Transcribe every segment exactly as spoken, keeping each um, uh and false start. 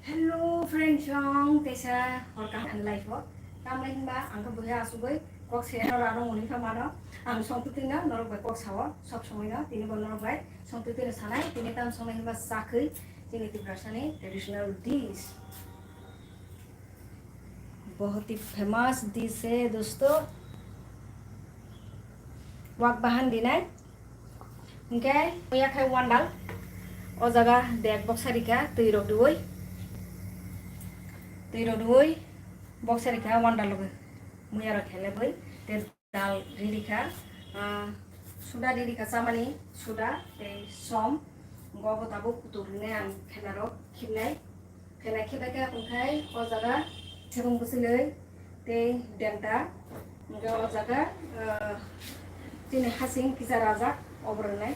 Hello friends, chwng teisa hor kaham ani life o. Tamni hinba ang khe buya asugwi kok se aro aro muni kha mano. Ang songtutino norok bai kok sao, sob somoi no tini bo norok bai songtutino sanai, tini tam somoi hinba sakwi chini Tiprasani traditional dish. बहुत ही famous dish है दोस्तों, wak bahan dinai. Hingke muya khai wandal. O jaga dek boksa rika twi rok rwi. Twi rok rwi boksa rika wandal logi. Muya rok khele bwi. Te dal ri rika. Ah, suda ri rika chamani suda. Te som. Go bo tabuk kutuk rinai ang khela rok khibnai. Khela khibai khe tongkhai o jaga sebung bwswlwi tei denta. Hingke o jaga, ah, chini hasing kisa rajak obo rwnai.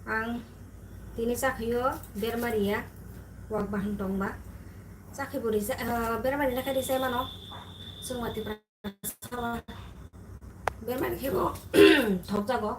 Ang tini chakhaio bermari ya, wak bahan tongba. Chakhi bo risa, ah, bermari lekha risai mano. Chwng mati pra-, bermari khe bo thok jago.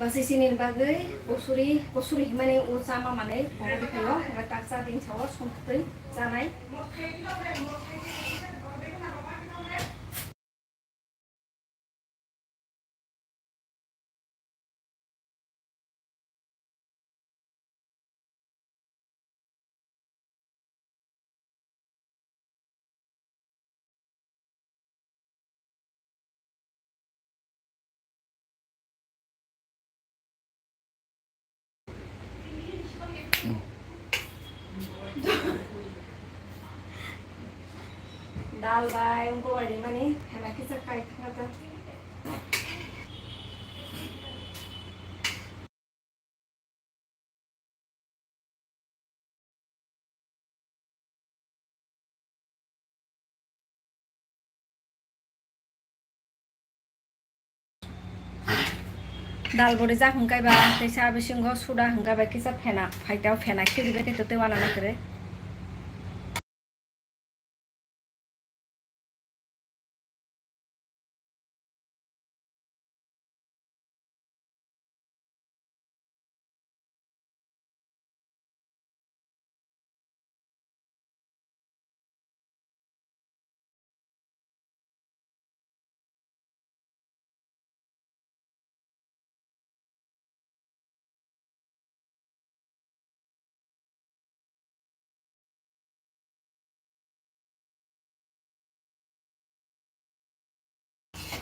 Basi sini bagwi kosuri, kosuri himani o chama manwi pogodi khaio, hwnba taksa bini sawo songtwi chanai. Dal bai, wngkha bai rimani, hema kisa kai thangkha ta. Dal bwrwi jak hwnkhe ba, teisa bisingo suda hwnkhe ba kisa phena, phaitao phena khiribai khe tei wana na kwrwi.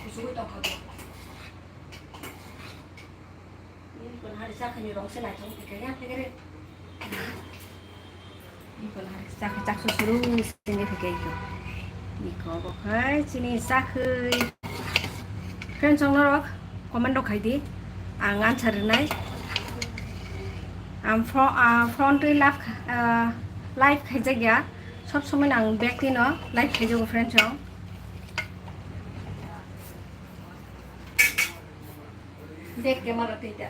Kusugwi tongkha bo. Ni kon hari sakha ni rong se naithok thik ya thik re. Ni kon hari sakha chak susuru sini thik ya iko. Iko bo khai chini sakhwi. Friends, ang norok comment rok khai di. Ang answer rwnai. Ang fro-, ah, front twi live, ah, live khaijak ya. Sob somoi ang back twi no live khaijago, friends, ang. Back camera twi ta.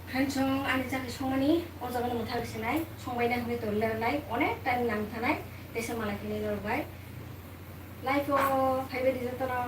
Friends, chwng ani chakri songmani o jaga no mwthang sinai, songbaina hwnwi to lerlai, onek time nang thanai, tesa malai philai norok bai. Live o phaibai di jotono.